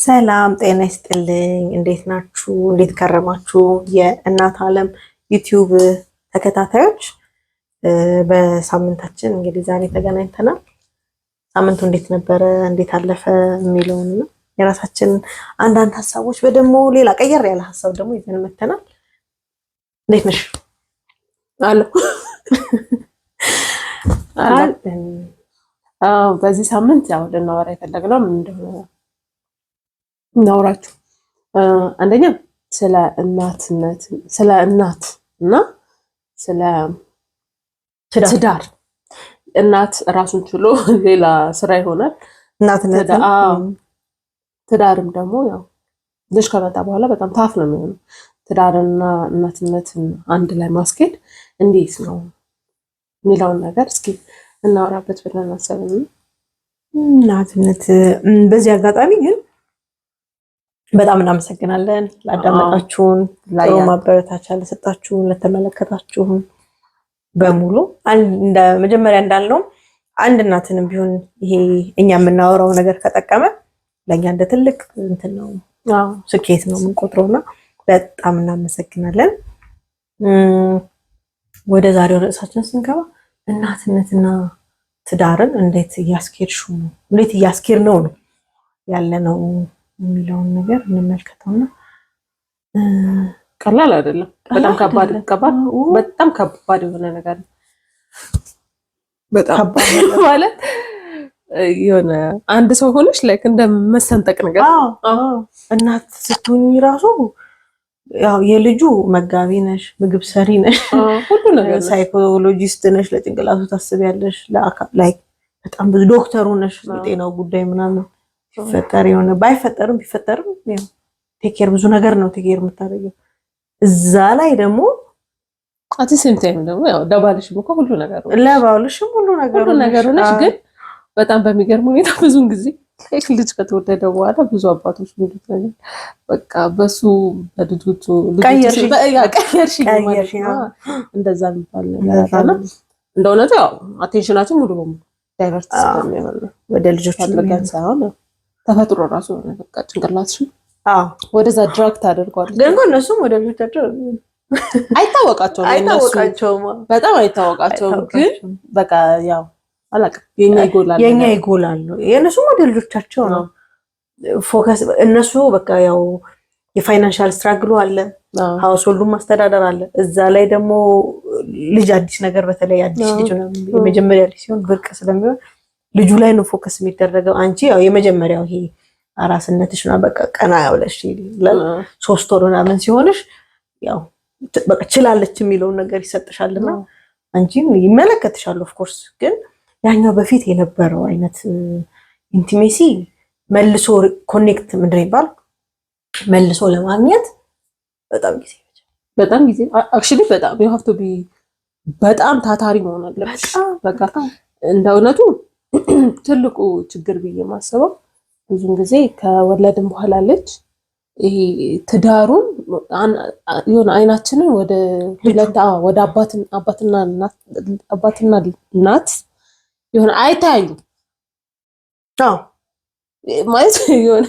ሰላም ጤና ይስጥልኝ። እንዴት ናችሁ? እንዴት ከረማችሁ? የእናት ዓለም ዩቲዩብ ተከታታዮች፣ በሳምንታችን እንግዲህ ዛሬ ተገናኝተናል። ሳምንቱ እንዴት ነበረ፣ እንዴት አለፈ የሚለውን ነው የራሳችን አንዳንድ ሀሳቦች በደግሞ ሌላ ቀየር ያለ ሀሳብ ደግሞ ይዘን መተናል። እንዴት ነሽ? አለሁ። አዎ፣ በዚህ ሳምንት ያው ልናወራ የፈለግነው ምን እንደሆነ እናውራችሁ። አንደኛ ስለ እናትነት፣ ስለ እናት እና ስለ ትዳር። እናት ራሱን ችሎ ሌላ ስራ ይሆናል። እናትነት። ትዳርም ደግሞ ያው ልጅ ከመጣ በኋላ በጣም tough ነው የሚሆነው። ትዳርና እናትነትን አንድ ላይ ማስኬድ እንዴት ነው የሚለውን ነገር እስኪ እናወራበት ብለን አሰብን። እናትነት፣ በዚህ አጋጣሚ ግን በጣም እናመሰግናለን ላዳመጣችሁን፣ ጥሩ ማበረታቻ ለሰጣችሁን፣ ለተመለከታችሁን በሙሉ። መጀመሪያ እንዳልነውም አንድ እናትንም ቢሆን ይሄ እኛ የምናወራው ነገር ከጠቀመ ለእኛ እንደ ትልቅ እንትን ነው፣ ስኬት ነው የምንቆጥረው እና በጣም እናመሰግናለን። ወደ ዛሬው ርዕሳችን ስንገባ እናትነትና ትዳርን እንዴት እያስኬድሽው ነው፣ እንዴት እያስኬድ ነው ነው ያለ ነው የሚለውን ነገር እንመልከተውና ቀላል አይደለም። በጣም ከባድ ከባድ በጣም ከባድ የሆነ ነገር ነው። በጣም ማለት የሆነ አንድ ሰው ሆነሽ like እንደ መሰንጠቅ ነገር። እናት ስትሆኚ ራሱ ያው የልጁ መጋቢ ነሽ፣ ምግብ ሰሪ ነሽ፣ ሁሉ ነገር። Psychologist ነሽ፣ ለጭንቅላቱ ታስቢያለሽ፣ like በጣም ብዙ ዶክተሩ ነሽ፣ የጤናው ጉዳይ ምናምን ሲፈጠር የሆነ ባይፈጠርም ቢፈጠርም take care፣ ብዙ ነገር ነው take care የምታደርገው። እዛ ላይ ደግሞ At same time ደግሞ ያው ለባልሽም እኮ ሁሉ ነገር ነው። ለባልሽም ሁሉ ነገር። ሁሉ ነገር ነሽ። ግን በጣም በሚገርም ሁኔታ ብዙን ጊዜ like ልጅ ከተወለደ በኋላ ብዙ አባቶች የሚሉት ነገር በቃ በሱ በልጆቹ ቀየርሽ ማለት ነው። እንደዛ የሚባል ነገር አለና እንደ እውነቱ ያው attention ኣችን ሙሉ በሙሉ divert ስለሚሆን ነው። ወደ ልጆቹ። ፈልገን ሳይሆን ተፈጥሮ ራሱ ሆነ በቃ ጭንቅላትሽን ወደዛ drag ታደርጓለች። ግን እኮ እነሱም ወደ ልጆቻቸው አይታወቃቸውም። አይታወቃቸውም። በጣም አይታወቃቸውም። ግን በቃ ያው አላውቅም፣ የኛ ይጎላል። የኛ ይጎላሉ። የእነሱም ወደ ልጆቻቸው ነው focus። እነሱ በቃ ያው የ financial struggle ኡ አለ፣ household ኡን ማስተዳደር አለ። እዛ ላይ ደግሞ ልጅ አዲስ ነገር፣ በተለይ አዲስ ልጅ ነው፣ የመጀመሪያ ልጅ ሲሆን ብርቅ ስለሚሆን ልጁ ላይ ነው focus የሚደረገው። አንቺ ያው የመጀመሪያው ይሄ አራስነትሽ ነው፣ በቃ ቀና ያውለሽ 3 ወር ምናምን ሲሆንሽ ያው በቃ ችላለች የሚለውን ነገር ይሰጥሻልና አንቺን ይመለከትሻል። Of course ግን ያኛው በፊት የነበረው አይነት intimacy መልሶ connect ምንድን ነው ይባል መልሶ ለማግኘት በጣም ጊዜ በጣም ጊዜ፣ actually በጣም you have to be በጣም ታታሪ መሆን አለብሽ። በቃ እንደ እውነቱ ትልቁ ችግር ብዬ የማስበው ብዙን ጊዜ ከወለድን በኋላ ልጅ ይሄ ትዳሩን የሆነ አይናችንን ወደ ሁለት ወደ አባትና እናት የሆነ አይተያዩም ማለት የሆነ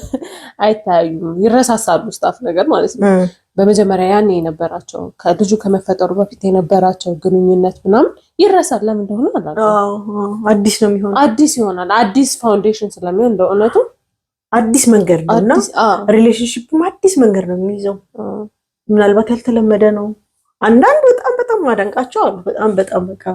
አይተያዩም፣ ይረሳሳሉ stuff ነገር ማለት ነው። በመጀመሪያ ያኔ የነበራቸው ከልጁ ከመፈጠሩ በፊት የነበራቸው ግንኙነት ምናምን ይረሳል። ለምን እንደሆነ አላውቅም። አዲስ ነው የሚሆነው። አዲስ ይሆናል። አዲስ foundation ስለሚሆን እንደ እውነቱ አዲስ መንገድ ነው እና relationship ም አዲስ መንገድ ነው የሚይዘው። ምናልባት ያልተለመደ ነው። አንዳንድ በጣም በጣም ማደንቃቸው አሉ። በጣም በጣም በቃ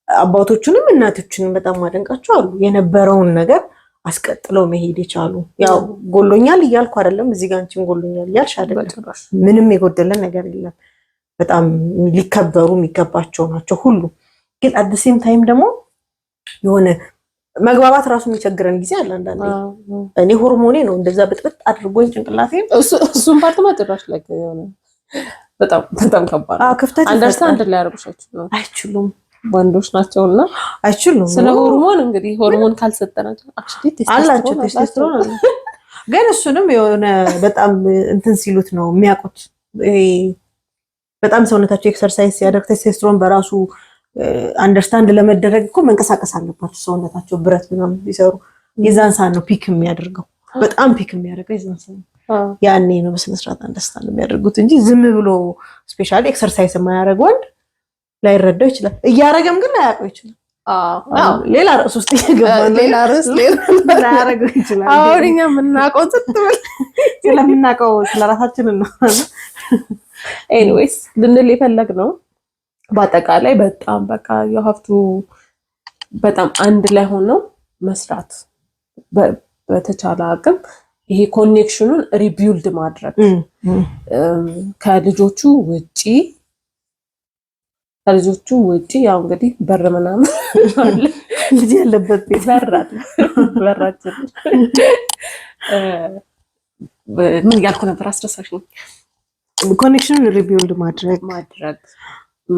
አባቶቹንም እናቶችንም በጣም ማደንቃቸው አሉ። የነበረውን ነገር አስቀጥለው መሄድ የቻሉ። ያው ጎሎኛል እያልኩ አይደለም፣ እዚህ ጋር አንቺም ጎሎኛል እያልሽ አይደለም። ምንም የጎደለ ነገር የለም። በጣም ሊከበሩ የሚገባቸው ናቸው ሁሉ። ግን at same time ደግሞ የሆነ መግባባት ራሱ የሚቸግረን ጊዜ አለ። አንዳንዴ እኔ ሆርሞኔ ነው እንደዛ ብጥብጥ አድርጎኝ ጭንቅላቴን። እሱን part ማ ጭራሽ ላይ የሆነ በጣም በጣም ከባድ ነው። ክፍተት። Understand ሊያደርጉሽ አይችሉም። አይችሉም። ወንዶች ናቸውና አይችሉም። ስለ ሆርሞን እንግዲህ ሆርሞን ካልሰጠናቸው actually አላቸው፣ ቴስቶስትሮን አለ። ግን እሱንም የሆነ በጣም እንትን ሲሉት ነው የሚያውቁት። በጣም ሰውነታቸው exercise ሲያደርግ ቴስቶስትሮን በራሱ understand ለመደረግ እኮ መንቀሳቀስ አለባቸው። ሰውነታቸው ብረት ምናምን ሲሰሩ የዛን ሰዓት ነው peak የሚያደርገው። በጣም pick የሚያደርገው የዛን ሰዓት ነው። ያኔ ነው በስነስርዓት understand የሚያደርጉት እንጂ ዝም ብሎ especially exercise የማያደርግ ወንድ ላይረዳው ይችላል። እያደረገም ግን ላያውቀው ይችላል። ሌላ ርዕስ ውስጥ እየገባ ነው። ሌላ ርዕስ፣ ሌላ ላያደርገው ይችላል። አሁን እኛ የምናውቀው ጸጥ ብለን ስለምናውቀው ስለራሳችን ነው። Anyways፣ ልንል የፈለግነው በአጠቃላይ በጣም በቃ you have to በጣም አንድ ላይ ሆነው መስራት፣ በተቻለ አቅም ይሄ connection ኑን rebuild ማድረግ፣ ከልጆቹ ውጪ ያው እንግዲህ በር ምናምን አለ። ልጅ ያለበት ቤት በር አለ። በራችን ምን እያልኩ ነበር? አስረሳሽኝ። Connection ኑን rebuild ማድረግ። ማድረግ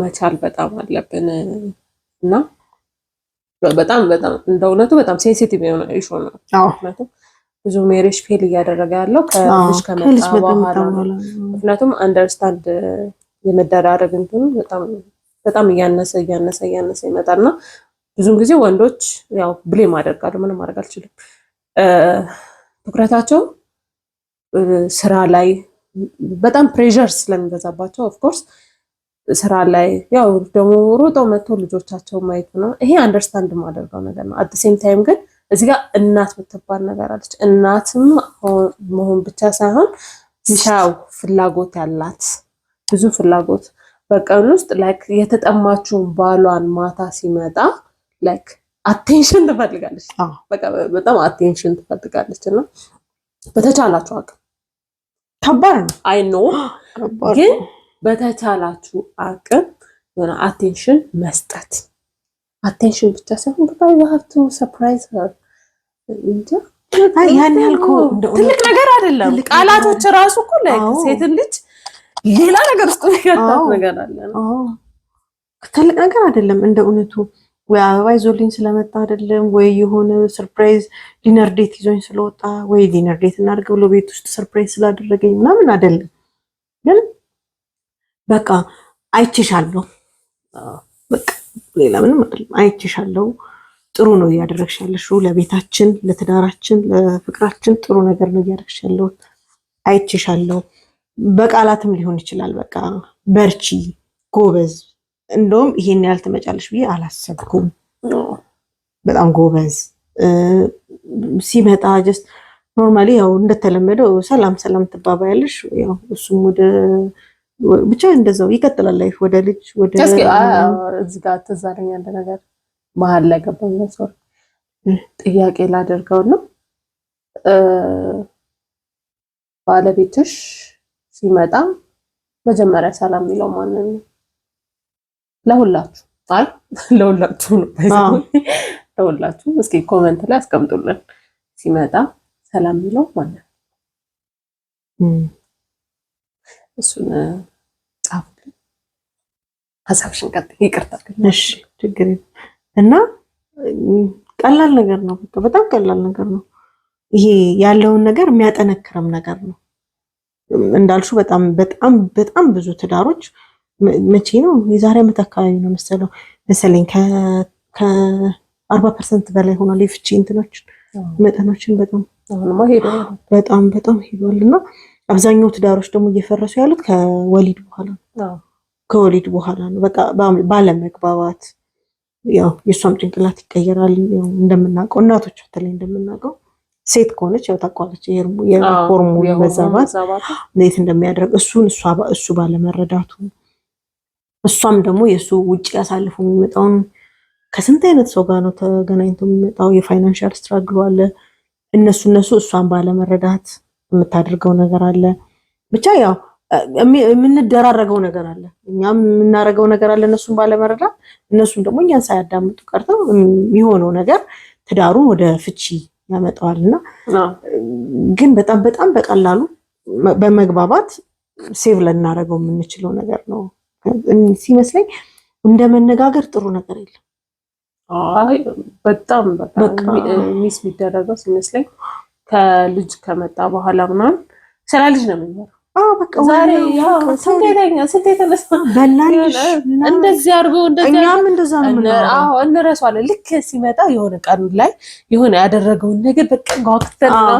መቻል በጣም አለብን እና በጣም በጣም እንደ እውነቱ በጣም sensitive የሆነ issue ነው። ምክንያቱም ብዙ marriage fail እያደረገ ያለው ከልጅ ከመጣ ከልጅ በኋላ ነው። ምክንያቱም understand የመደራረግ እንትኑ በጣም በጣም እያነሰ እያነሰ እያነሰ ይመጣል እና ብዙን ጊዜ ወንዶች ያው blame አደርጋለሁ፣ ምንም ማድረግ አልችልም። ትኩረታቸው ስራ ላይ በጣም pressure ስለሚበዛባቸው of course ስራ ላይ ያው ደግሞ ሮጠው መጥተው ልጆቻቸው ማየት ነው። ይሄ understand የማደርገው ነገር ነው። At same time ግን እዚህ ጋር እናት የምትባል ነገር አለች። እናትም መሆን ብቻ ሳይሆን ሰው ፍላጎት ያላት፣ ብዙ ፍላጎት በቀን ውስጥ like የተጠማችውን ባሏን ማታ ሲመጣ like attention ትፈልጋለች። በቃ በጣም attention ትፈልጋለች እና በተቻላችሁ አቅም ከባድ ነው። I know ግን በተቻላችሁ አቅም የሆነ attention መስጠት፣ attention ብቻ ሳይሆን በቃ you have to surprise her፣ እንጃ። ያን ያህል እኮ ትልቅ ነገር አይደለም። ቃላቶች ራሱ እኮ like ሴትን ልጅ ሌላ ነገር ውስጥ የሚከታት ነገር አለ። ትልቅ ነገር አይደለም። እንደ እውነቱ ወይ አበባ ይዞልኝ ስለመጣ አይደለም፣ ወይ የሆነ surprise dinner date ይዞኝ ስለወጣ፣ ወይ dinner date እናድርግ ብሎ ቤት ውስጥ surprise ስላደረገኝ ምናምን አይደለም። ግን በቃ አይቼሻለሁ፣ በቃ ሌላ ምንም አይደለም። አይቼሻለሁ፣ ጥሩ ነው እያደረግሽ ያለሽው፣ ለቤታችን፣ ለትዳራችን፣ ለፍቅራችን ጥሩ ነገር ነው እያደረግሽ ያለው፣ አይቼሻለሁ። በቃላትም ሊሆን ይችላል። በቃ በርቺ፣ ጎበዝ፣ እንደውም ይሄን ያህል ትመጫለሽ ብዬ አላሰብኩም። በጣም ጎበዝ። ሲመጣ just normally ያው እንደተለመደው ሰላም ሰላም ትባባያለሽ። ያው እሱም ወደ ብቻ እንደዛው ይቀጥላል life ወደ ልጅ ወደ እስኪ እዚህ ጋር ትዝ አለኝ አንድ ነገር፣ መሀል ላይ ገባኝ። Sorry፣ ጥያቄ ላደርገው ነው። ባለቤትሽ ሲመጣ መጀመሪያ ሰላም የሚለው ማንን ነው? ለሁላችሁ፣ አይ ለሁላችሁ ነው፣ ለሁላችሁ እስኪ comment ላይ አስቀምጡልን። ሲመጣ ሰላም የሚለው ማንን ነው? እሱን ጻፉልን። ሀሳብሽን ቀጥይ። ይቅርታ። እሺ፣ ችግር የለም። እና ቀላል ነገር ነው። በቃ በጣም ቀላል ነገር ነው። ይሄ ያለውን ነገር የሚያጠነክርም ነገር ነው። እንዳልሽው በጣም በጣም በጣም ብዙ ትዳሮች፣ መቼ ነው፣ የዛሬ ዓመት አካባቢ ነው መሰለኝ፣ ከ40% በላይ ሆኗል የፍቺ እንትናችን መጠናችን በጣም በጣም በጣም ሄዷል። እና አብዛኛው ትዳሮች ደግሞ እየፈረሱ ያሉት ከወሊድ በኋላ ነው። ከወሊድ በኋላ ነው። በቃ ባለመግባባት፣ ያው የእሷም ጭንቅላት ይቀየራል። እንደምናውቀው እናቶች በተለይ እንደምናውቀው ሴት ከሆነች ያው ታውቀዋለች የሆርሞን መዛባት እንዴት እንደሚያደርግ፣ እሱን እሱ ባለመረዳቱ፣ እሷም ደግሞ የእሱ ውጭ ያሳልፉ የሚመጣውን፣ ከስንት አይነት ሰው ጋር ነው ተገናኝቶ የሚመጣው፣ የ financial struggle ኡ አለ። እነሱ እሷን ባለመረዳት የምታደርገው ነገር አለ። ብቻ ያው የምንደራረገው ነገር አለ፣ እኛም የምናደርገው ነገር አለ። እነሱን ባለመረዳት፣ እነሱም ደግሞ እኛን ሳያዳምጡ ቀርተው የሚሆነው ነገር ትዳሩን ወደ ፍቺ ያመጣዋል። እና ግን በጣም በጣም በቀላሉ በመግባባት save ልናደርገው የምንችለው ነገር ነው ሲመስለኝ። እንደ መነጋገር ጥሩ ነገር የለም። አይ በጣም በጣም miss የሚደረገው ሲመስለኝ ከልጅ ከመጣ በኋላ ምናምን ስለ ልጅ ነው የሚወራው። በቃ ዛሬ ስንት ስንት የተነሳ በላልሽ እንደዚህ አድርጎ እንደዚህ እኛም እንደዛ ነው የምናወራው። እንረሳዋለን። ልክ ሲመጣ የሆነ ቀኑ ላይ የሆነ ያደረገውን ነገር በቃ ጓግተን ነው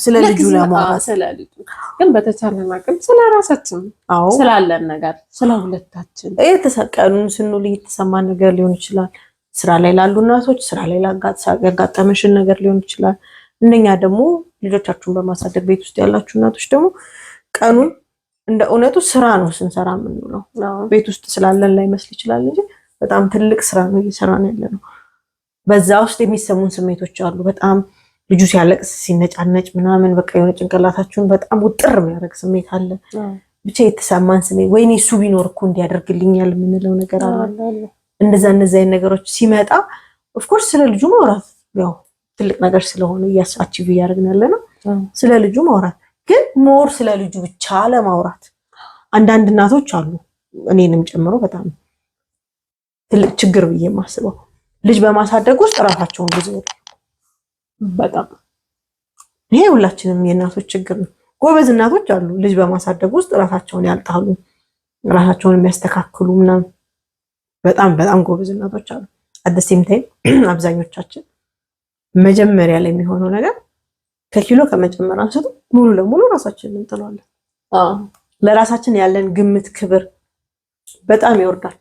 ስለ ልጁ ለማውራት። ስለ ልጁ ግን በተቻለን አቅም ስለ ራሳችን፣ ስላለን ነገር፣ ስለ ሁለታችን ቀኑን ስንውል እየተሰማን ነገር ሊሆን ይችላል። ስራ ላይ ላሉ እናቶች ስራ ላይ ያጋጠመሽን ነገር ሊሆን ይችላል። እንደኛ ደግሞ ልጆቻችሁን በማሳደግ ቤት ውስጥ ያላችሁ እናቶች ደግሞ ቀኑን እንደ እውነቱ ስራ ነው ስንሰራ የምንውለው። ቤት ውስጥ ስላለን ላይመስል ይችላል እንጂ በጣም ትልቅ ስራ ነው እየሰራን ያለ ነው። በዛ ውስጥ የሚሰሙን ስሜቶች አሉ። በጣም ልጁ ሲያለቅስ ሲነጫነጭ ምናምን በቃ የሆነ ጭንቅላታችሁን በጣም ውጥር የሚያደርግ ስሜት አለ። ብቻ የተሰማን ስሜት ወይኔ እሱ ቢኖር እኮ እንዲያደርግልኛል የምንለው ነገር አለ። እንደዛ እነዚ አይነት ነገሮች ሲመጣ of course ስለ ልጁ ማውራት ያው ትልቅ ነገር ስለሆነ achieve እያደረግን ያለ ነው። ስለ ልጁ ማውራት ግን more ስለ ልጁ ብቻ ለማውራት አንዳንድ እናቶች አሉ፣ እኔንም ጨምሮ፣ በጣም ትልቅ ችግር ብዬ የማስበው ልጅ በማሳደግ ውስጥ ራሳቸውን ብዙ በጣም ይሄ ሁላችንም የእናቶች ችግር ነው። ጎበዝ እናቶች አሉ፣ ልጅ በማሳደግ ውስጥ ራሳቸውን ያልጣሉ፣ ራሳቸውን የሚያስተካክሉ ምናምን በጣም በጣም ጎበዝ እናቶች አሉ። At the same time አብዛኞቻችን መጀመሪያ ላይ የሚሆነው ነገር ከኪሎ ከመጨመር አንስቶ ሙሉ ለሙሉ ራሳችንን እንጥለዋለን። ለራሳችን ያለን ግምት፣ ክብር በጣም ይወርዳል።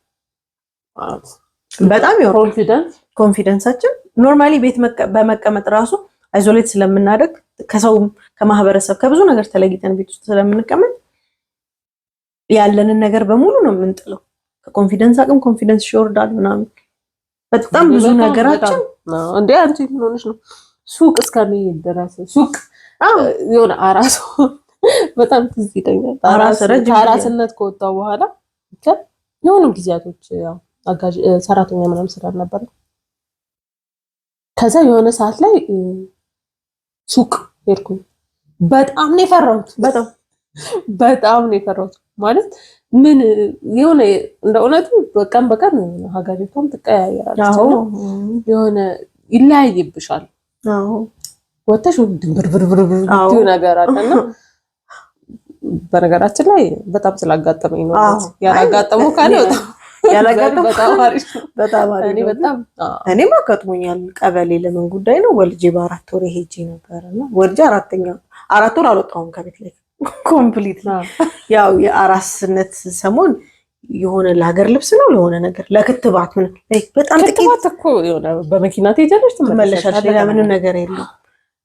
በጣም ይወርዳል። Confidence ኣችን normally ቤት በመቀመጥ ራሱ isolate ስለምናደርግ፣ ከሰውም ከማህበረሰብ ከብዙ ነገር ተለይተን ቤት ውስጥ ስለምንቀመጥ ያለንን ነገር በሙሉ ነው የምንጥለው። ከ confidence አቅም confidence ይወርዳል ምናምን በጣም ብዙ ነገራችን። እንዴ አንቺ ምን ሆነሽ ነው? ሱቅ እስከሚሄድ ድረስ ሱቅ የሆነ አራስ በጣም ትዝ ይለኛል። ከአራስነት ከወጣሁ በኋላ የሆኑ ጊዜያቶች ያው አጋዥ ሰራተኛ ምናምን ስላልነበረ ከዛ የሆነ ሰዓት ላይ ሱቅ ሄድኩኝ። በጣም ነው የፈራሁት። በጣም በጣም ነው የፈራሁት። ማለት ምን የሆነ እንደ እውነቱ በቀን በቀን ሀገሪቷም ትቀያየራለች፣ የሆነ ይለያይብሻል። ወተሽ ድንብርብርብር ነገር አለና በነገራችን ላይ በጣም ስላጋጠመኝ ነው። ያላጋጠሙ ካለ በጣም በጣም አሪፍ። በጣም እኔም አጋጥሞኛል። ቀበሌ ለምን ጉዳይ ነው ወልጄ በ4 ወር ሄጄ ነበር እና ወልጄ አራተኛ 4 ወር አልወጣሁም ከቤት ላይ complete። ያው የአራስነት ሰሞን የሆነ ለሀገር ልብስ ነው ለሆነ ነገር ለክትባት ምን በጣም ጥቂት ክትባት እኮ የሆነ በመኪና ትሄጃለሽ ትመለሻለሽ፣ ሌላ ምንም ነገር የለም።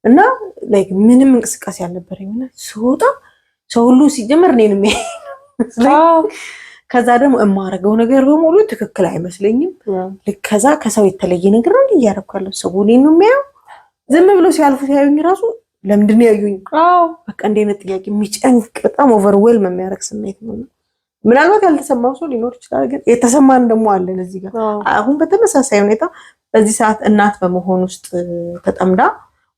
እና like ምንም እንቅስቃሴ አልነበረኝም እና ስወጣ ሰው ሁሉ ሲጀመር እኔን ከዛ ደግሞ የማደርገው ነገር በሙሉ ትክክል አይመስለኝም። ከዛ ከሰው የተለየ ነገር ነው እያደረኩ ያለው፣ ሰው እኔን ነው የሚያየው። ዝም ብሎ ሲያልፉ ሲያዩኝ ራሱ ለምንድን ነው ያዩኝ? በቃ እንዲህ አይነት ጥያቄ የሚጨንቅ በጣም overwhelm የሚያደርግ ስሜት ነው። ምናልባት ያልተሰማው ሰው ሊኖር ይችላል፣ ግን የተሰማን ደግሞ አለን እዚህ ጋር። አሁን በተመሳሳይ ሁኔታ በዚህ ሰዓት እናት በመሆን ውስጥ ተጠምዳ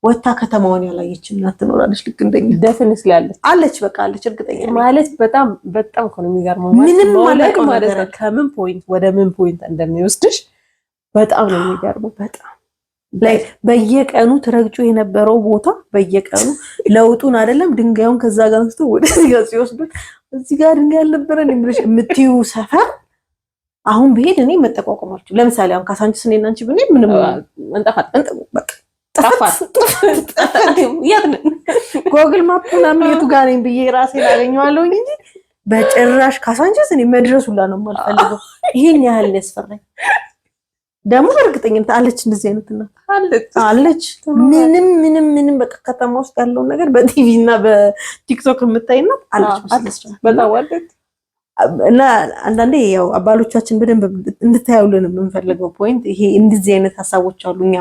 ወታ ከተማዋን ያላየች እናት ትኖራለች። ልክ እንደኛ Definitely አለች። አለች፣ በቃ አለች፣ እርግጠኛ ነኝ። ማለት በጣም በጣም እኮ ነው የሚገርመው። ምንም ማለት ማለት ማለት ነው ከምን point ወደ ምን point እንደሚወስድሽ በጣም ነው የሚገርመው። በጣም like በየቀኑ ትረግጩ የነበረው ቦታ በየቀኑ ለውጡን አይደለም ድንጋዩን ከዛ ጋር አንስቶ ወደዚህ ጋር ሲወስዱት እዚህ ጋር ድንጋይ አልነበረን የምልሽ የምትዩ ሰፈር አሁን ብሄድ እኔ መጠቋቋም አልችልም። ለምሳሌ አሁን ካሳንቺስ እኔና አንቺ ብንሄድ ምንም እንጠፋለን። በቃ ጠፋን። የት ነን? Google Map ምናምን የቱ ጋር ነኝ ብዬ ራሴን አገኘዋለሁኝ እንጂ በጭራሽ ካሳንቺስ እኔ መድረስ ሁላ ነው የማልፈልገው። ይሄን ያህል ያስፈራኝ። ደግሞ በእርግጠኝነት አለች እንደዚህ አይነት እናት። አለች። አለች። ምንም ምንም ምንም በቃ ከተማ ውስጥ ያለውን ነገር በቲቪ እና በቲክቶክ የምታይ እናት አለች። አለች። በጣም አለች። እና አንዳንዴ ያው አባሎቻችን በደንብ እንድታዩልን የምንፈልገው point ይሄ እንደዚህ አይነት ሀሳቦች አሉ እኛ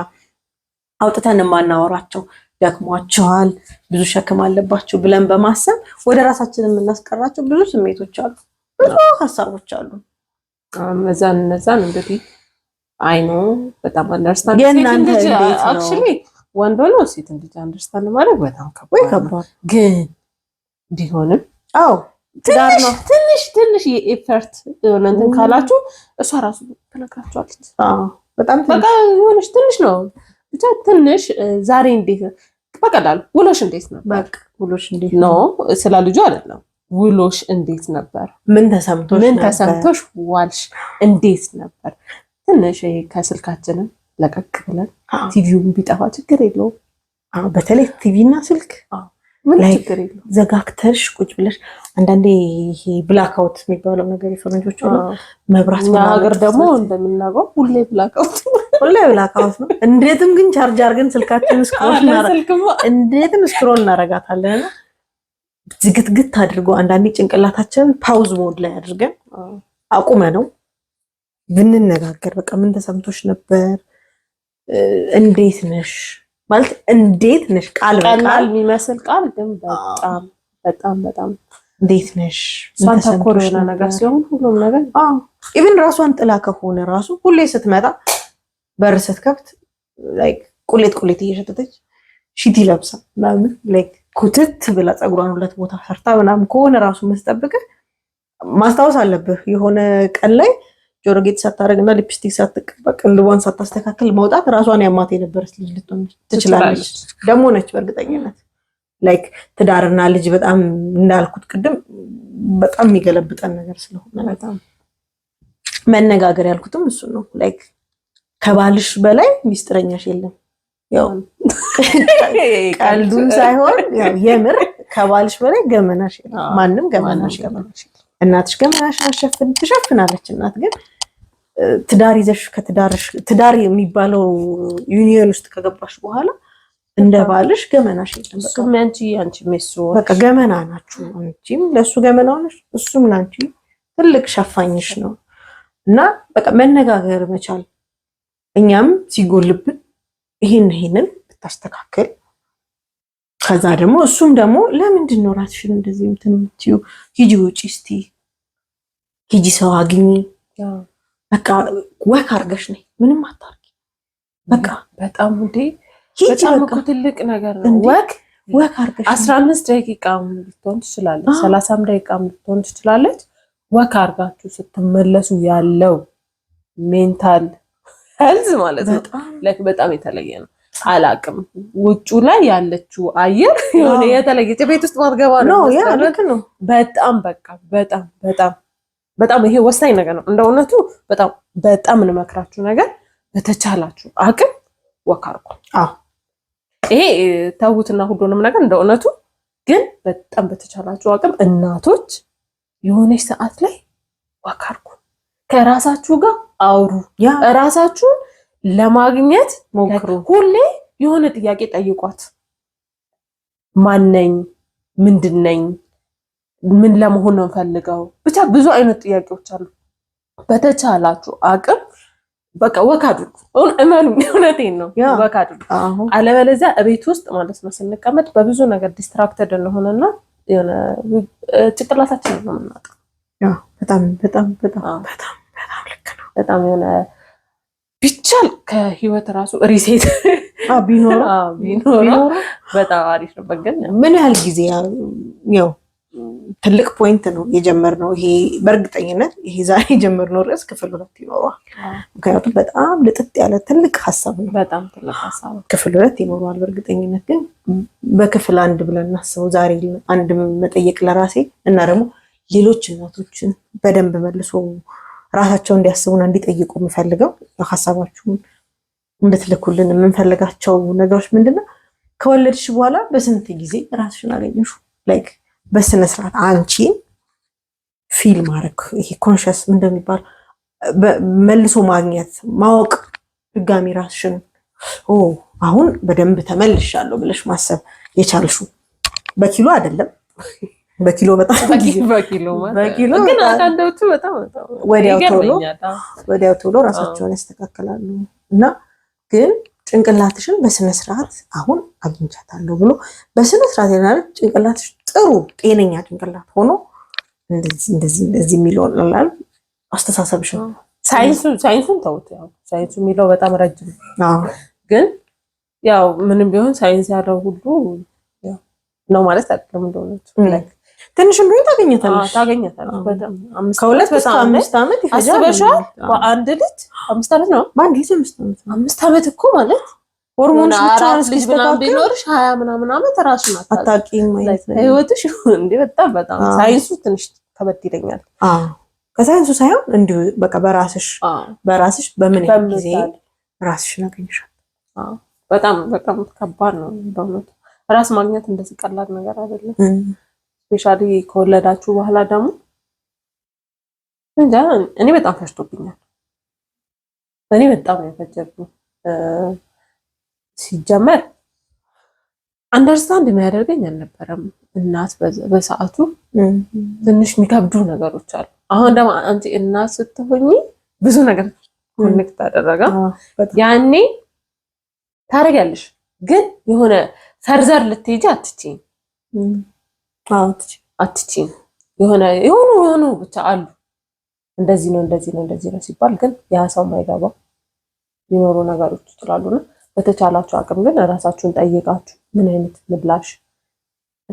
አውጥተን የማናወራቸው፣ ደክሟቸዋል፣ ብዙ ሸክም አለባቸው ብለን በማሰብ ወደ ራሳችን የምናስቀራቸው ብዙ ስሜቶች አሉ፣ ብዙ ሀሳቦች አሉ። እነዛን እነዛን እንግዲህ I know በጣም understand የእናንተ እንዴት ነው? Actually ወንድ ሆኖ ሴት ልጅ understand ማድረግ በጣም ወይ ከባድ ነው። ከባድ። ግን ቢሆንም አዎ ትዳር ትንሽ ነው። ትንሽ ትንሽ የ effort የሆነ እንትን ካላችሁ እሷ ራሱ ትነግራችኋለች። አዎ በጣም በቃ የሆነች ትንሽ ነው ብቻ ትንሽ ዛሬ እንዴት ነው በቀላሉ ውሎሽ እንዴት ነው? በቃ ውሎሽ እንዴት No ስለ ልጁ አይደለም። ውሎሽ እንዴት ነበር? ምን ተሰምቶሽ ምን ነበር? ተሰምቶሽ ዋልሽ? እንዴት ነበር? ትንሽ ይሄ ከስልካችንም ለቀቅ ብለን ቲቪውን ቢጠፋ ችግር የለውም። አዎ፣ በተለይ ቲቪ እና ስልክ ምን like ችግር የለውም። ዘጋግተሽ ቁጭ ብለሽ፣ አንዳንዴ ይሄ blackout የሚባለው ነገር የፈረንጆች ሆነ መብራት እኛ ምናምን ሀገር ደግሞ ጠፍቶ እንደምናውቀው ሁሌ blackout። ሁሌ blackout ነው። እንዴትም ግን charge አድርገን ስልካችን scroll ስልክማ እንዴትም scroll እናረጋታለን እና ዝግትግት አድርጎ አንዳንዴ ጭንቅላታችንን pause mode ላይ አድርገን አቁመ ነው ብንነጋገር፣ በቃ ምን ተሰምቶሽ ነበር፣ እንዴት ነሽ ማለት፣ እንዴት ነሽ ቃል ቀላል በቃል የሚመስል ቃል ግን በጣም በጣም በጣም እንዴት ነሽ፣ ምን እሷን ተኮር ተሰምቶሽ የሆነ ነገር ነበር? ሲሆን ሁሉም ነገር Even ራሷን ጥላ ከሆነ ራሱ ሁሌ ስትመጣ በር ስትከፍት like ቁሌት ቁሌት እየሸተተች፣ ሺቲ ለብሳ ምናምን፣ like ኩትት ብላ፣ ፀጉሯን ሁለት ቦታ ሰርታ ምናምን ከሆነ ራሱ መስጠብቅህ ማስታወስ አለብህ። የሆነ ቀን ላይ ጆሮ ጌጥ ሳታደርግና ሊፕስቲክ ሳትቀባ፣ ቅንድቧን ሳታስተካክል መውጣት ራሷን ያማት የነበረች ልጅ ልትሆን ትችላለች። ደግሞ ነች በእርግጠኝነት። Like ትዳርና ልጅ በጣም፣ እንዳልኩት ቅድም፣ በጣም የሚገለብጠን ነገር ስለሆነ በጣም መነጋገር ያልኩትም እሱ ነው። Like ከባልሽ በላይ ሚስጥረኛሽ የለም። ያው ቀልዱን ሳይሆን ያው የምር ከባልሽ በላይ ገመናሽ የለም። ማንም ገመናሽ የለም። እናትሽ ገመናሽን አሸፍን ትሸፍናለች። እናት ግን ትዳር ይዘሽ ከትዳርሽ፣ ትዳር የሚባለው ዩኒየን ውስጥ ከገባሽ በኋላ እንደ ባልሽ ገመናሽ የለም። በቃ እሱም ያንቺ፣ አንቺም የሱ። በቃ ገመና ናችሁ። አንቺም ለእሱ ገመና ነሽ፣ እሱም ለአንቺ ትልቅ ሸፋኝሽ ነው። እና በቃ መነጋገር መቻል፣ እኛም ሲጎልብን ይሄን ይሄንን ብታስተካክል፣ ከዛ ደግሞ እሱም ደግሞ ለምንድን ነው ራስሽን እንደዚህ እንትን የምትይው? ሂጂ ውጪ እስቲ፣ ሂጂ ሰው አግኚ፣ በቃ walk አድርገሽ ነይ፣ ምንም አታርጊ፣ በቃ በጣም እንዴ ሂጂ በጣም በቃ እኮ ትልቅ ነገር ነው። እንዴ? ወክ ወክ አድርገሽ ነይ። 15 ደቂቃም ልትሆን ትችላለች፣ 30ም ደቂቃም ልትሆን ትችላለች። Walk አድርጋችሁ ስትመለሱ ያለው mental health ማለት ነው በጣም like በጣም የተለየ ነው። አላቅም፣ ውጩ ላይ ያለችው አየር የሆነ የተለየች ቤት ውስጥ ማትገባ ነው ነው ያ የሚመስለው። ልክ ነው። በጣም በቃ በጣም በጣም በጣም ይሄ ወሳኝ ነገር ነው። እንደ እውነቱ በጣም በጣም እንመክራችሁ ነገር በተቻላችሁ አቅም walk አድርጉ። ይሄ ተዉትና ሁሉንም ነገር፣ እንደ እውነቱ ግን በጣም በተቻላችሁ አቅም እናቶች የሆነች ሰዓት ላይ walk አድርጉ። ከራሳችሁ ጋር አውሩ። ራሳችሁን ለማግኘት ሞክሩ። ሁሌ የሆነ ጥያቄ ጠይቋት። ማነኝ? ምንድነኝ? ምን ለመሆን ነው የምፈልገው? ብቻ ብዙ አይነት ጥያቄዎች አሉ። በተቻላችሁ አቅም በቃ walk አድርጉ። እመኑ፣ እውነቴን ነው። Walk አድርጉ። አለበለዚያ እቤት ውስጥ ማለት ነው ስንቀመጥ በብዙ ነገር distracted እንሆንና የሆነ ጭንቅላታችንን ነው የምናጣው። በጣም በጣም በጣም በጣም በጣም ልክ ነው። በጣም የሆነ ቢቻል ከህይወት ራሱ reset ቢኖረው ቢኖረው በጣም አሪፍ ነው። ግን ምን ያህል ጊዜ፣ ያው ትልቅ point ነው የጀመርነው። ይሄ በእርግጠኝነት ይሄ ዛሬ የጀመርነው ርዕስ ክፍል ሁለት ይኖረዋል። ምክንያቱም በጣም ልጥጥ ያለ ትልቅ ሀሳብ ነው። በጣም ትልቅ ሀሳብ ነው። ክፍል ሁለት ይኖረዋል በእርግጠኝነት። ግን በክፍል አንድ ብለን እናስበው። ዛሬ አንድ መጠየቅ ለራሴ እና ደግሞ ሌሎች እናቶችን በደንብ መልሶ ራሳቸው እንዲያስቡና እንዲጠይቁ የምፈልገው፣ ሀሳባችሁን እንድትልኩልን የምንፈልጋቸው ነገሮች ምንድነው? ከወለድሽ በኋላ በስንት ጊዜ ራስሽን አገኘሽው? Like በስነ ስርዓት አንቺን feel ማድረግ፣ ይሄ conscious እንደሚባል መልሶ ማግኘት፣ ማወቅ፣ ድጋሚ ራስሽን አሁን በደንብ ተመልሻለሁ ብለሽ ማሰብ የቻልሽው፣ በኪሎ አይደለም፣ በኪሎ በጣም በኪሎ በኪሎ ግን አንዳንዶቹ በጣም ወዲያው ቶሎ ይገርመኛል። ወዲያው ቶሎ ራሳቸውን ያስተካክላሉ። እና ግን ጭንቅላትሽን በስነ ስርዓት አሁን አግኝቻታለሁ ብሎ በስነ ስርዓት ይላል። ጭንቅላትሽ ጥሩ ጤነኛ ጭንቅላት ሆኖ እንደዚህ እንደዚህ እንደዚህ የሚለውን ላል አስተሳሰብሽን ሳይንሱን ተውት። ያው ሳይንሱ የሚለው በጣም ረጅም ነው። ግን ያው ምንም ቢሆን ሳይንስ ያለው ሁሉ ነው ማለት አይደለም። እንደሆነ ትንሽም ቢሆን ታገኘታለሽ። ታገኘታለሽ። በጣም ከ2 እስከ በጣም 5 ዓመት ይፈጃል። አስበሽዋል? በአንድ ልጅ 5 ዓመት ነው። በአንድ ልጅ 5 ዓመት ነው። 5 ዓመት እኮ ማለት ሆርሞንሽ ብቻ አራት ልጅ ምናምን ቢኖርሽ 20 ምናምን ዓመት ራሱን አታውቂም ማለት ነው። ህይወትሽ እንዴ በጣም በጣም ሳይንሱ ትንሽ ከበድ ይለኛል። አዎ፣ ከሳይንሱ ሳይሆን እንዲሁ በቃ በራስሽ በምን ያህል ጊዜ ራስሽን አገኘሻል? በጣም በጣም ከባድ ነው በእውነቱ። ራስ ማግኘት እንደዚህ ቀላል ነገር አይደለም። Especially ከወለዳችሁ በኋላ ደግሞ እንጃ፣ እኔ በጣም ፈጅቶብኛል። እኔ በጣም ነው የፈጀብኝ። ሲጀመር understand የሚያደርገኝ አልነበረም። እናት በሰዓቱ ትንሽ የሚከብዱ ነገሮች አሉ። አሁን ደግሞ አንቺ እናት ስትሆኚ ብዙ ነገር connect አደረገ። ያኔ ታደርጊያለሽ፣ ግን የሆነ further ልትሄጂ አትችይም አትችይም። የሆነ የሆኑ የሆኑ ብቻ አሉ፣ እንደዚህ ነው፣ እንደዚህ ነው፣ እንደዚህ ነው ሲባል ግን ያ ሰው ማይገባው ሊኖሩ ነገሮች ይችላሉና በተቻላችሁ አቅም ግን ራሳችሁን ጠይቃችሁ ምን አይነት ምላሽ፣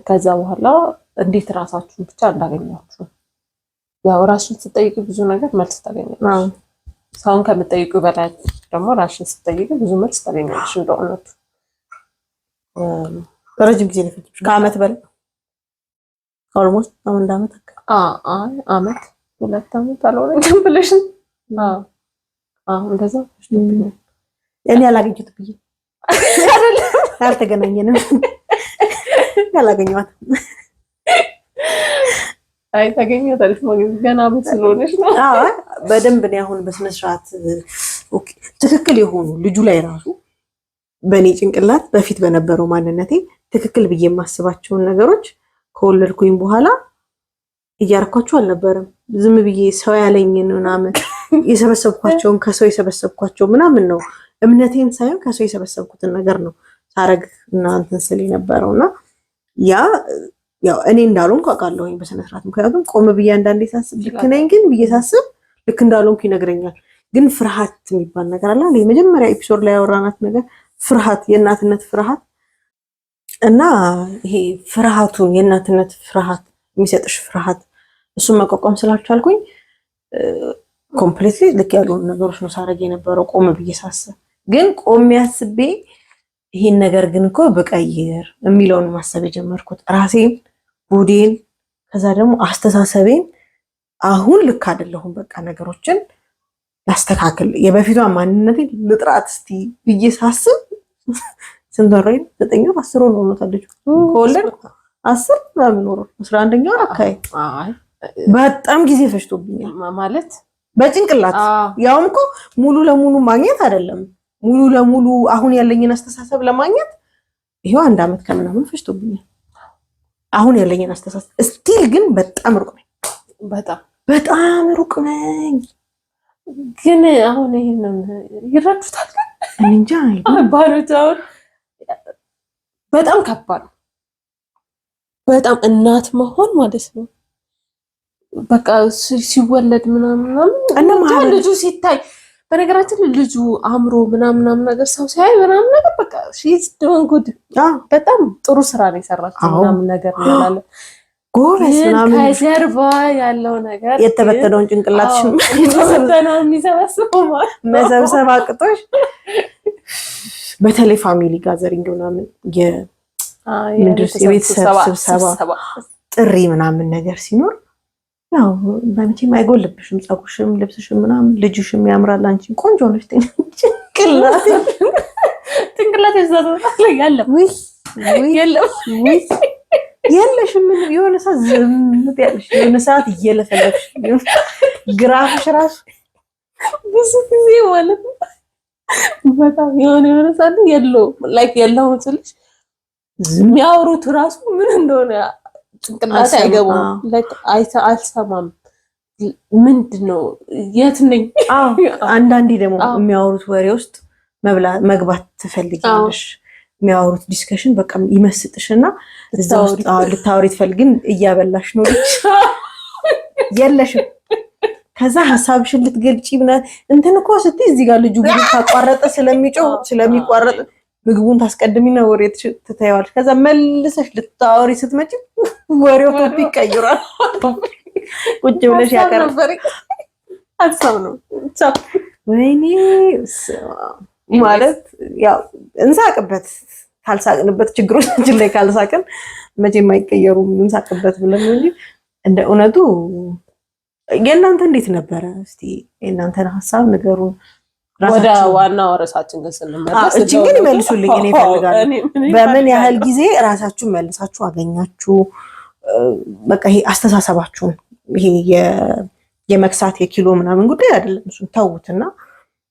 ከዛ በኋላ እንዴት ራሳችሁን ብቻ እንዳገኛችሁ፣ ያው ራስሽን ስትጠይቂ ብዙ ነገር መልስ ታገኛለሽ። ሰውን ከምትጠይቁ በላይ ደግሞ ራስሽን ስትጠይቂ ብዙ መልስ ታገኛለሽ። እንደ እውነቱ ረጅም ጊዜ ነው የፈጀብሽ? ከአመት በላይ almost፣ አንድ አመት አካባቢ። አይ፣ አመት 2 አመት አልሆነኝም ብለሽ እንደዛ። እኔ አላገኘሁትም ብዬ አልተገናኘንም። ያላገኘኋትም። አይ፣ ታገኛታለሽ፣ ገና አመት ስለሆነሽ ነው። አዎ፣ በደንብ እኔ አሁን በስነ ስርዓት okay፣ ትክክል የሆኑ ልጁ ላይ ራሱ በእኔ ጭንቅላት በፊት በነበረው ማንነቴ ትክክል ብዬ የማስባቸውን ነገሮች ከወለድኩኝ በኋላ እያረኳቸው አልነበረም። ዝም ብዬ ሰው ያለኝን ምናምን የሰበሰብኳቸውን፣ ከሰው የሰበሰብኳቸው ምናምን ነው፣ እምነቴን ሳይሆን ከሰው የሰበሰብኩትን ነገር ነው ሳረግ እና እንትን ስል የነበረው። እና ያ ያው እኔ እንዳልሆንኩ አውቃለሁኝ በስነ ስርዓት። ምክንያቱም ቆም ብዬ አንዳንዴ ሳስብ ልክ ነኝ ግን ብዬ ሳስብ ልክ እንዳልሆንኩ ይነግረኛል። ግን ፍርሃት የሚባል ነገር አለ። የመጀመሪያ episode ላይ ያወራናት ነገር ፍርሃት፣ የእናትነት ፍርሃት። እና ይሄ ፍርሃቱን፣ የእናትነት ፍርሃት የሚሰጥሽ ፍርሃት፣ እሱን መቋቋም ስላልቻልኩኝ completely ልክ ያልሆኑ ነገሮች ነው ሳረግ የነበረው። ቆም ብዬ ሳስብ ግን፣ ቆሜ አስቤ ይሄን ነገር ግን እኮ ብቀይር የሚለውን ማሰብ የጀመርኩት ራሴን፣ body ን፣ ከዛ ደግሞ አስተሳሰቤን፣ አሁን ልክ አይደለሁም፣ በቃ ነገሮችን ላስተካክል፣ የበፊቷ ማንነቴን ልጥራት እስቲ ብዬ ሳስብ ስንት ወር? 9 ወር፣ 10 ወር ሆኖታል ልጁ ከወለድኩ፣ 10 ምናምን ወር፣ 11ኛ ወር አካባቢ። በጣም ጊዜ ፈጅቶብኛል። ማለት በጭንቅላት ያውም እኮ ሙሉ ለሙሉ ማግኘት አይደለም፣ ሙሉ ለሙሉ አሁን ያለኝን አስተሳሰብ ለማግኘት ይሄው አንድ አመት ከምናምን ፈጅቶብኛል። አሁን ያለኝን አስተሳሰብ still ግን በጣም ሩቅ ነኝ። በጣም። በጣም ሩቅ ነኝ። ግን አሁን ይሄንን ይረዱታል? እኔ እንጃ። ባሎች አሁን በጣም ከባድ ነው። በጣም እናት መሆን ማለት ነው። በቃ ሲወለድ ምናምን ምናምን እና ልጁ ሲታይ፣ በነገራችን ላይ ልጁ አምሮ ምናምን ምናምን ነገር ሰው ሲያይ ምናምን ነገር በቃ she's doing good፣ በጣም ጥሩ ስራ ነው የሰራችው ምናምን ነገር እንላለን። ጎበዝ ግን ምናምን። ከጀርባ ያለው ነገር የተበተነውን ጭንቅላትሽን የተበተነው የሚሰበስበው ማለት ነው። መሰብሰብ አቅቶሽ፣ በተለይ family gathering ምናምን፣ ምንድን የቤተሰብ ስብሰባ ጥሪ ምናምን ነገር ሲኖር ያው በመቼም አይጎልብሽም፣ ፀጉርሽም ልብስሽም ምናምን ልጅሽም ያምራል፣ አንቺም ቆንጆ ነሽ። ጭንቅላት ጭንቅላት የዛ የለም። ውይ ውይ። የለም። ውይ፣ የለሽም። የሆነ ሰዓት ዝም ያለሽ፣ የሆነ ሰዓት እየለፈለፍሽ ግራፍሽ ራሱ ብዙ ጊዜ ማለት ነው በጣም የሆነ የሆነ ሰዓት የለውም፣ like የለውም ስልሽ የሚያወሩት ራሱ ምን እንደሆነ ጭንቅላት አይገባም። Like አልሰማም። ምንድን ነው? የት ነኝ? አንዳንዴ ደግሞ የሚያወሩት ወሬ ውስጥ መግባት ትፈልጊያለሽ። የሚያወሩት discussion በቃ ይመስጥሽ እና እዛ ውስጥ ልታወሪ ትፈልግን፣ እያበላሽ ነው ልጅ፣ የለሽም። ከዛ ሀሳብሽን ልትገልጪ ምናምን እንትን እኮ ስትይ እዚህ ጋር ልጁ ምግብ ካቋረጠ ስለሚጮህ፣ ስለሚቋረጥ ምግቡን ታስቀድሚና ወሬ ትታይዋለሽ። ከዛ መልሰሽ ልታወሪ ስትመጪ ወሬው topic ቀይሯል። ቁጭ ብለሽ ያቀር ሀሳብ ነው። ወይኔ። ማለት ያው እንሳቅበት፣ ካልሳቅንበት ችግሮቻችን ላይ ካልሳቅን መቼም አይቀየሩም። እንሳቅበት ብለን ነው እንጂ እንደ እውነቱ የእናንተ እንዴት ነበረ? እስቲ የእናንተን ሀሳብ ንገሩን። ወደ ዋናው ርዕሳችን ግን ስንመለስ እችን ግን ይመልሱልኝ፣ እኔ እፈልጋለሁ። በምን ያህል ጊዜ ራሳችሁን መልሳችሁ አገኛችሁ? በቃ ይሄ አስተሳሰባችሁን፣ ይሄ የመክሳት የኪሎ ምናምን ጉዳይ አይደለም፣ እሱን ተዉትና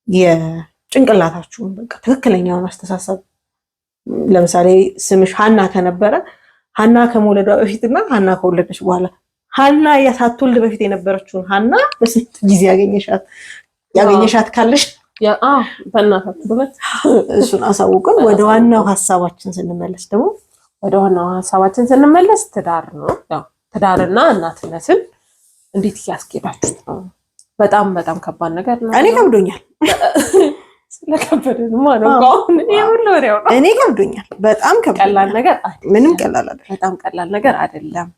የጭንቅላታችሁን በቃ ትክክለኛውን አስተሳሰብ፣ ለምሳሌ ስምሽ ሀና ከነበረ ሀና ከመውለዷ በፊትና ሀና ከወለደች በኋላ፣ ሀና ሳትወልድ በፊት የነበረችውን ሀና በስንት ጊዜ ያገኘሻት፣ ያገኘሻት ካለሽ በእናታችሁ እሱን አሳውቅን። ወደ ዋናው ሀሳባችን ስንመለስ ደግሞ ወደ ዋናው ሀሳባችን ስንመለስ ትዳር ነው። ያው ትዳርና እናትነትን እንዴት እያስኬዳችሁት ነው? በጣም በጣም ከባድ ነገር ነው። እኔ ከብዶኛል። ስለከበደንማ ነው አሁን ይሄ ሁሉ ወሬው ነው። እኔ ከብዶኛል፣ በጣም ከብዶኛል። ቀላል ነገር አይደለም። ምንም ቀላል አይደለም። በጣም ቀላል ነገር አይደለም።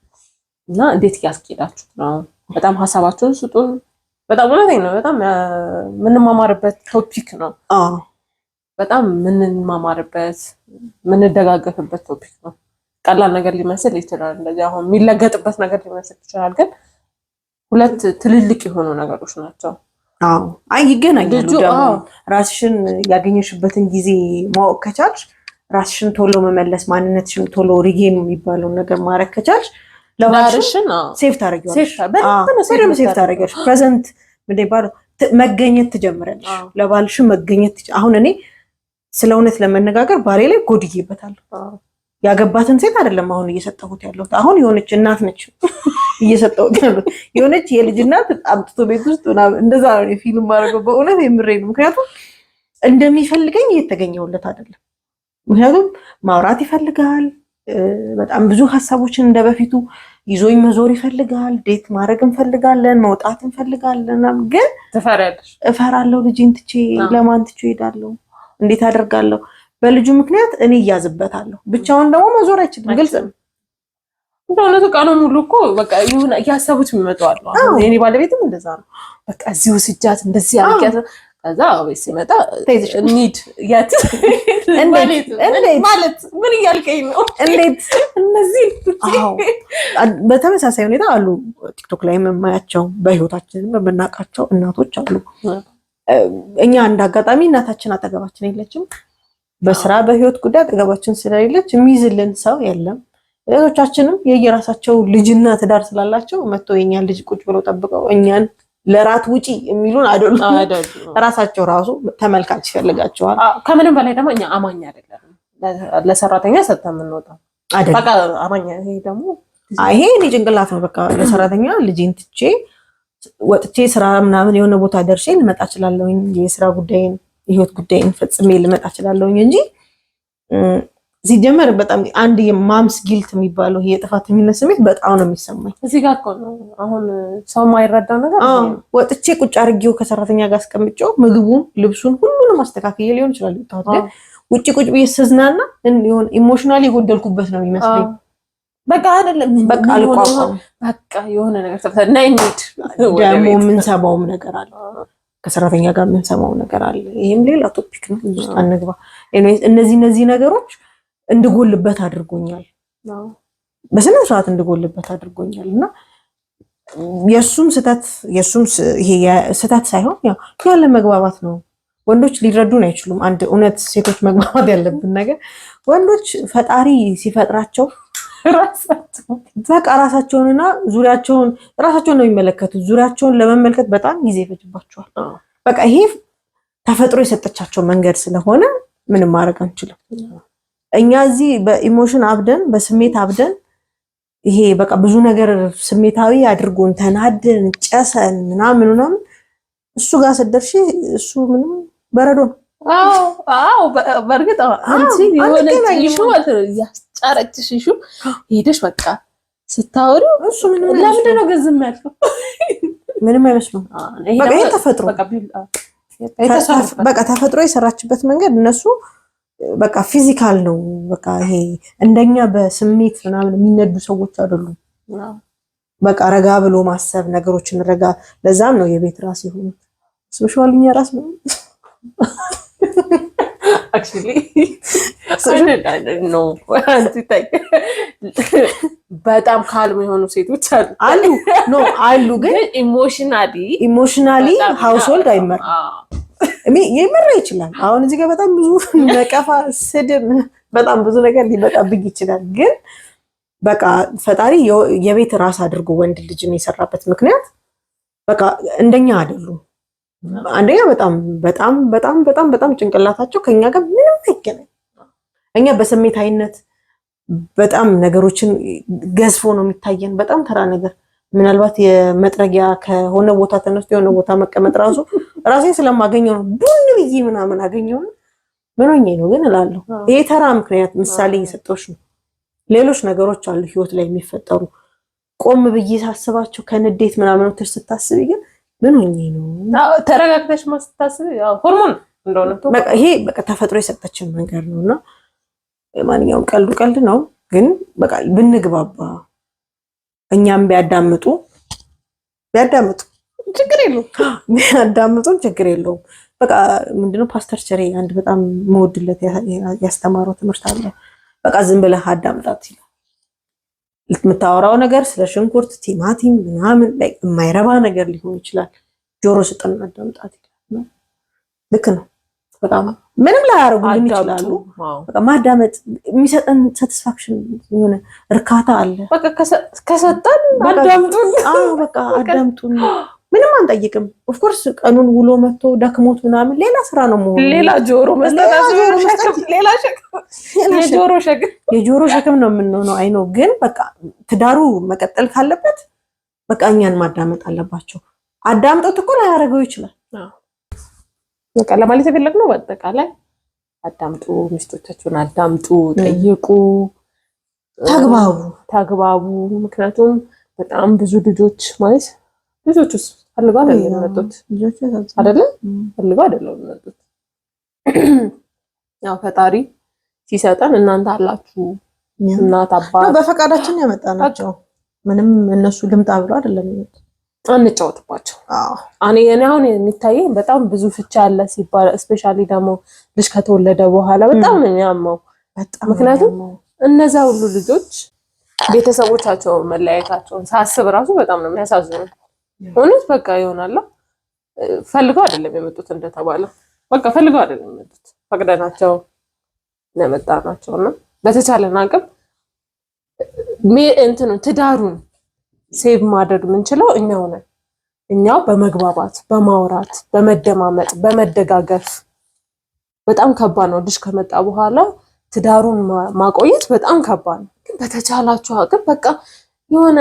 እና እንዴት እያስኬዳችሁት ነው? በጣም ሀሳባችሁን ስጡን። በጣም እውነተኛ ነው። በጣም የምንማማርበት topic ነው። በጣም የምንማማርበት፣ የምንደጋገፍበት topic ነው። ቀላል ነገር ሊመስል ይችላል። እንደዚህ አሁን የሚለገጥበት ነገር ሊመስል ይችላል። ግን ሁለት ትልልቅ የሆኑ ነገሮች ናቸው። አዎ፣ አይ ይገናኛሉ። ደግሞ ራስሽን ያገኘሽበትን ጊዜ ማወቅ ከቻልሽ፣ ራስሽን ቶሎ መመለስ፣ ማንነትሽን ቶሎ regain የሚባለውን ነገር ማድረግ ከቻልሽ ለባልሽን save ታደርጊዋለሽ። በደንብ save ታደርጊዋለሽ። Present ምንድን ይባለው መገኘት ትጀምሪያለሽ። ለባልሽን መገኘት። አሁን እኔ ስለ እውነት ለመነጋገር ባሌ ላይ ጎድዬበታለሁ። ያገባትን ሴት አይደለም አሁን እየሰጠሁት ያለሁት። አሁን የሆነች እናት ነች እየሰጠሁት ያለሁት። የሆነች የልጅ እናት አምጥቶ ቤት ውስጥ ምናምን እንደዛ ነው feel ማድረገው። በእውነት የምሬ ነው። ምክንያቱም እንደሚፈልገኝ እየተገኘሁለት አይደለም። ምክንያቱም ማውራት ይፈልጋል። በጣም ብዙ ሀሳቦችን እንደበፊቱ ይዞኝ መዞር ይፈልጋል። Date ማድረግ እንፈልጋለን፣ መውጣት እንፈልጋለን። ግን ትፈሪያለሽ? እፈራለሁ። ልጄን ትቼ ለማን ትቼ እሄዳለሁ? እንዴት አደርጋለሁ? በልጁ ምክንያት እኔ እያዝበታለሁ። ብቻውን ደግሞ መዞር አይችልም። ግልጽ ነው። እንደ እውነቱ ቀኑ ሙሉ እኮ በቃ የሆነ እያሰቡት የሚመጡ አሉ። የኔ ባለቤትም እንደዛ ነው። በቃ እዚህ ውስጃት እንደዚህ አድርጊያት፣ ከዛ ቤት ሲመጣ እንሂድ የት ማለት ምን እያልከኝ ነው? እንዴት እነዚህ በተመሳሳይ ሁኔታ አሉ። ቲክቶክ ላይ የማያቸው፣ በህይወታችንም የምናውቃቸው እናቶች አሉ። እኛ እንደ አጋጣሚ እናታችን አጠገባችን የለችም። በስራ በህይወት ጉዳይ አጠገባችን ስለሌለች የሚይዝልን ሰው የለም። እህቶቻችንም የየራሳቸው ልጅና ትዳር ስላላቸው መጥተው የኛን ልጅ ቁጭ ብለው ጠብቀው እኛን ለራት ውጪ የሚሉን አይደሉም። ራሳቸው ራሱ ተመልካች ይፈልጋቸዋል። ከምንም በላይ ደግሞ እኛ አማኝ አይደለም። ለሰራተኛ ሰጥተን የምንወጣው አይደለም። በቃ አማኝ ይሄ ደግሞ ይሄ እኔ ጭንቅላት ነው። በቃ ለሰራተኛ ልጄን ትቼ ወጥቼ ስራ ምናምን የሆነ ቦታ ደርሼ ልመጣ እችላለሁኝ። የስራ ጉዳይን የህይወት ጉዳይን ፈጽሜ ልመጣ እችላለሁኝ እንጂ ሲጀመር በጣም አንድ የ mom's guilt የሚባለው ይሄ የጥፋተኝነት ስሜት በጣም ነው የሚሰማኝ። እዚህ ጋር እኮ ነው አሁን ሰው የማይረዳው ነገር። ወጥቼ ቁጭ አድርጌው ከሰራተኛ ጋር አስቀምጬው ምግቡን፣ ልብሱን፣ ሁሉንም አስተካክዬ ሊሆን ይችላል የወጣሁት፣ ግን ውጭ ቁጭ ብዬ ስዝናና የሆነ emotionally የጎደልኩበት ነው የሚመስለኝ። በቃ አይደለም። በቃ አልቋቋም። በቃ የሆነ ነገር ተፈታ እና እንሂድ። ደግሞ የምንሰማውም ነገር አለ፣ ከሰራተኛ ጋር የምንሰማው ነገር አለ። ይሄም ሌላ topic ነው፣ እዚህ ውስጥ አንግባ። Anyways እነዚህ እነዚህ ነገሮች እንድጎልበት አድርጎኛል። በስነ ስርዓት እንድጎልበት አድርጎኛል። እና የእሱም ስህተት፣ የእሱም ይሄ ስህተት ሳይሆን ያው ያለ መግባባት ነው። ወንዶች ሊረዱን አይችሉም። አንድ እውነት ሴቶች መግባባት ያለብን ነገር ወንዶች ፈጣሪ ሲፈጥራቸው በቃ ራሳቸውንና ዙሪያቸውን፣ ራሳቸውን ነው የሚመለከቱት። ዙሪያቸውን ለመመልከት በጣም ጊዜ ይፈጅባቸዋል። በቃ ይሄ ተፈጥሮ የሰጠቻቸው መንገድ ስለሆነ ምንም ማድረግ አንችልም። እኛ እዚህ በ emotion አብደን፣ በስሜት አብደን፣ ይሄ በቃ ብዙ ነገር ስሜታዊ አድርጎን ተናደን ጨሰን ምናምን ምናምን እሱ ጋር ስትደርሺ እሱ ምንም በረዶ ነው። አዎ፣ በእርግጥ አንቺ የሆነ issue ማለት ነው ያስጫረችሽ issue ሄደሽ በቃ ስታወሪው እሱ ምንም ለምንድን ነው ግን ዝም ያልከው? ምንም አይመስሉም። በቃ ይሄ ተፈጥሮ፣ በቃ ተፈጥሮ የሰራችበት መንገድ እነሱ በቃ physical ነው። በቃ ይሄ እንደኛ በስሜት ምናምን የሚነዱ ሰዎች አይደሉም። በቃ ረጋ ብሎ ማሰብ፣ ነገሮችን ረጋ። ለዛም ነው የቤት ራስ የሆኑት። ስበሽዋል እኛ ራስ ነው። Actually no፣ በጣም calm የሆኑ ሴቶች አሉ። አሉ፣ no፣ አሉ፣ ግን emotionally Emotionally household አይመራም፣ ይመራ ይችላል። አሁን እዚህ ጋር በጣም ብዙ ነቀፋ፣ ስድብ፣ በጣም ብዙ ነገር ሊመጣብኝ ይችላል። ግን በቃ ፈጣሪ የቤት ራስ አድርጎ ወንድ ልጅን የሰራበት ምክንያት በቃ እንደኛ አይደሉም። አንደኛ በጣም በጣም በጣም በጣም በጣም ጭንቅላታቸው ከኛ ጋር ምንም አይገናኝ። እኛ በስሜታዊነት በጣም ነገሮችን ገዝፎ ነው የሚታየን። በጣም ተራ ነገር፣ ምናልባት የመጥረጊያ ከሆነ ቦታ ተነስቶ የሆነ ቦታ መቀመጥ ራሱ ራሴን ስለማገኘው ነው ቡን ብዬ ምናምን አገኘው፣ ምን ሆኜ ነው ግን እላለሁ። ይሄ ተራ ምክንያት ምሳሌ እየሰጠሁሽ ነው። ሌሎች ነገሮች አሉ ህይወት ላይ የሚፈጠሩ፣ ቆም ብዬ ሳስባቸው ከንዴት ምናምን ወጥተሽ ስታስቢ ግን ምን ሆኜ ነው? ተረጋግተሽ ስታስቢ ሆርሞን እንደሆነ። በቃ ይሄ በቃ ተፈጥሮ የሰጠችን ነገር ነው። እና ማንኛውም ቀልዱ ቀልድ ነው፣ ግን በቃ ብንግባባ፣ እኛም ቢያዳምጡ ቢያዳምጡ ችግር የለውም። ቢያዳምጡን ችግር የለውም። በቃ ምንድነው፣ ፓስተር ቸሬ አንድ በጣም መወድለት ያስተማረው ትምህርት አለ። በቃ ዝም ብለህ አዳምጣት ይላል። የምታወራው ነገር ስለ ሽንኩርት፣ ቲማቲም ምናምን የማይረባ ነገር ሊሆን ይችላል። ጆሮ ስጥና አዳምጣት ይላል። ልክ ነው። በጣም ምንም ላያደርጉልን ይችላሉ። በቃ ማዳመጥ የሚሰጠን satisfaction፣ የሆነ እርካታ አለ። በቃ ከሰጠን አዳምጡን። አዎ፣ በቃ አዳምጡን። ምንም አንጠይቅም። Of course ቀኑን ውሎ መጥቶ ደክሞት ምናምን ሌላ ስራ ነው መሆኑ። ሌላ ጆሮ መስጠት፣ ሌላ ሸክም፣ የጆሮ ሸክም። የጆሮ ሸክም ነው የምንሆነው። I know፣ ግን በቃ ትዳሩ መቀጠል ካለበት በቃ እኛን ማዳመጥ አለባቸው። አዳምጦት እኮ ላያደርገው ይችላል። በቃ ለማለት የፈለግነው በአጠቃላይ አዳምጡ፣ ሚስቶቻችሁን አዳምጡ፣ ጠይቁ፣ ተግባቡ፣ ተግባቡ። ምክንያቱም በጣም ብዙ ልጆች፣ ማለት ልጆች ውስጥ ፈልገው አይደለም የሚመጡት፣ አይደለ? ፈልገው አይደለም የሚመጡት። ያው ፈጣሪ ሲሰጠን እናንተ አላችሁ እናት አባት። በፈቃዳችን ያመጣናቸው፣ ምንም እነሱ ልምጣ ብሎ አይደለም የሚመጡት። አንጫወትባቸው። እኔ አሁን የሚታየኝ በጣም ብዙ ፍቻ አለ ሲባል especially ደግሞ ልጅ ከተወለደ በኋላ በጣም ነው የሚያመው። ምክንያቱም እነዛ ሁሉ ልጆች ቤተሰቦቻቸውን መለያየታቸውን ሳስብ ራሱ በጣም ነው የሚያሳዝነው። እውነት በቃ ይሆናል፣ ፈልገው አይደለም የመጡት፣ እንደተባለው በቃ ፈልገው አይደለም የመጡት፣ ፈቅደናቸው ያመጣናቸው። እና በተቻለን አቅም እንትኑ ትዳሩን save ማድረግ የምንችለው እኛው ነን። እኛው በመግባባት፣ በማውራት፣ በመደማመጥ፣ በመደጋገፍ። በጣም ከባድ ነው። ልጅ ከመጣ በኋላ ትዳሩን ማቆየት በጣም ከባድ ነው። ግን በተቻላችሁ አቅም በቃ የሆነ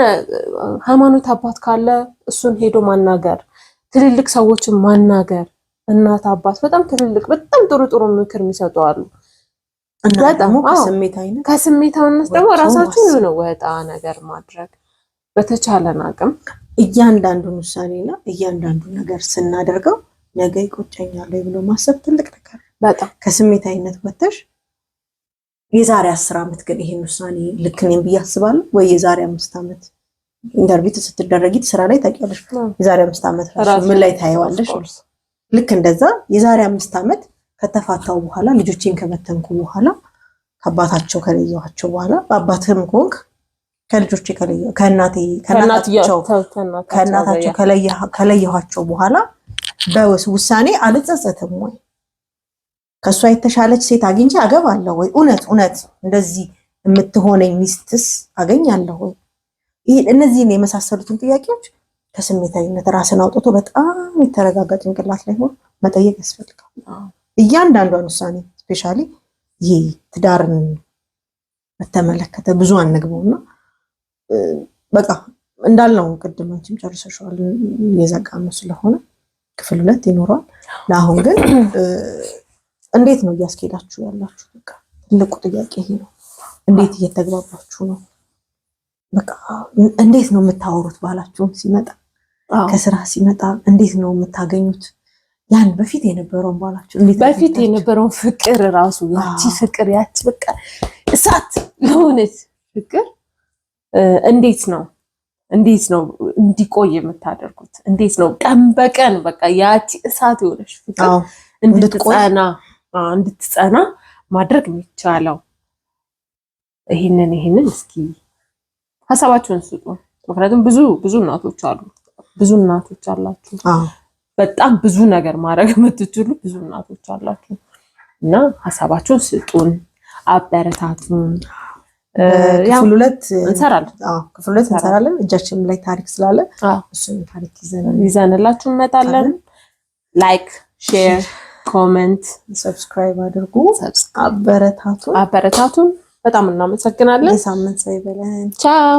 ሃይማኖት አባት ካለ እሱን ሄዶ ማናገር፣ ትልልቅ ሰዎችን ማናገር፣ እናት አባት፣ በጣም ትልልቅ በጣም ጥሩ ጥሩ ምክር የሚሰጡ አሉ። በጣም ከስሜታዊነት ደግሞ ራሳችሁን የሆነ ወጣ ነገር ማድረግ በተቻለን አቅም። እያንዳንዱን ውሳኔና እያንዳንዱን ነገር ስናደርገው ነገ ይቆጨኛል ወይ ብሎ ማሰብ ትልቅ ነገር። በጣም። ከስሜታዊነት ወጥተሽ የዛሬ 10 ዓመት ግን ይሄን ውሳኔ ልክ ነኝ ብዬ አስባለሁ ወይ፣ የዛሬ 5 ዓመት interview ስትደረጊ ስራ ላይ ታውቂያለሽ። የዛሬ 5 ዓመት ምን ላይ ታየዋለሽ? ልክ እንደዛ የዛሬ 5 ዓመት ከተፋታው በኋላ፣ ልጆቼን ከበተንኩ በኋላ፣ ከአባታቸው ከለየኋቸው በኋላ፣ አባትህም ከሆንክ ከልጆቼ ከእናታቸው ከለየኋቸው በኋላ በውሳኔ አልጸጸትም ወይ? ከእሷ የተሻለች ሴት አግኝቼ አገባለሁ ወይ? እውነት እውነት እንደዚህ የምትሆነኝ ሚስትስ አገኛለሁ ወይ? እነዚህን የመሳሰሉትን ጥያቄዎች ከስሜታዊነት ራስን አውጥቶ በጣም የተረጋጋ ጭንቅላት ላይ ሆኖ መጠየቅ ያስፈልጋል። እያንዳንዷን ውሳኔ፣ especially ይሄ ትዳርን በተመለከተ ብዙ አንግበውና በቃ እንዳልነው ቅድም አንቺም ጨርሰሽዋል። እየዘጋነው ስለሆነ ክፍል ሁለት ይኖረዋል። ለአሁን ግን እንዴት ነው እያስኬዳችሁ ያላችሁ? በቃ ትልቁ ጥያቄ ይሄ ነው። እንዴት እየተግባባችሁ ነው? በቃ እንዴት ነው የምታወሩት? ባላችሁም ሲመጣ፣ ከስራ ሲመጣ እንዴት ነው የምታገኙት? ያን በፊት የነበረውን ባላችሁ እንዴት በፊት የነበረውን ፍቅር ራሱ፣ ያቺ ፍቅር፣ ያቺ በቃ እሳት የሆነች ፍቅር እንዴት ነው እንዲቆይ የምታደርጉት? እንዴት ነው ቀን በቀን በቃ ያቺ እሳት የሆነች ፍቅር እንድትጸና? እንድትጸና ማድረግ የሚቻለው? ይህንን እስኪ ሀሳባችሁን ስጡ። ምክንያቱም ብዙ ብዙ እናቶች አሉ፣ ብዙ እናቶች አላችሁ፣ በጣም ብዙ ነገር ማድረግ የምትችሉ ብዙ እናቶች አላችሁ እና ሀሳባችሁን ስጡን፣ አበረታቱን። ክፍል ሁለት እንሰራለን። ክፍል ሁለት እንሰራለን። እጃችንም ላይ ታሪክ ስላለ እሱን ታሪክ ይዘንላችሁ እንመጣለን። Like፣ share፣ comment፣ subscribe አድርጉ። አበረታቱን አበረታቱን። በጣም እናመሰግናለን። የሳምንት ሰው ይበለን። ቻው።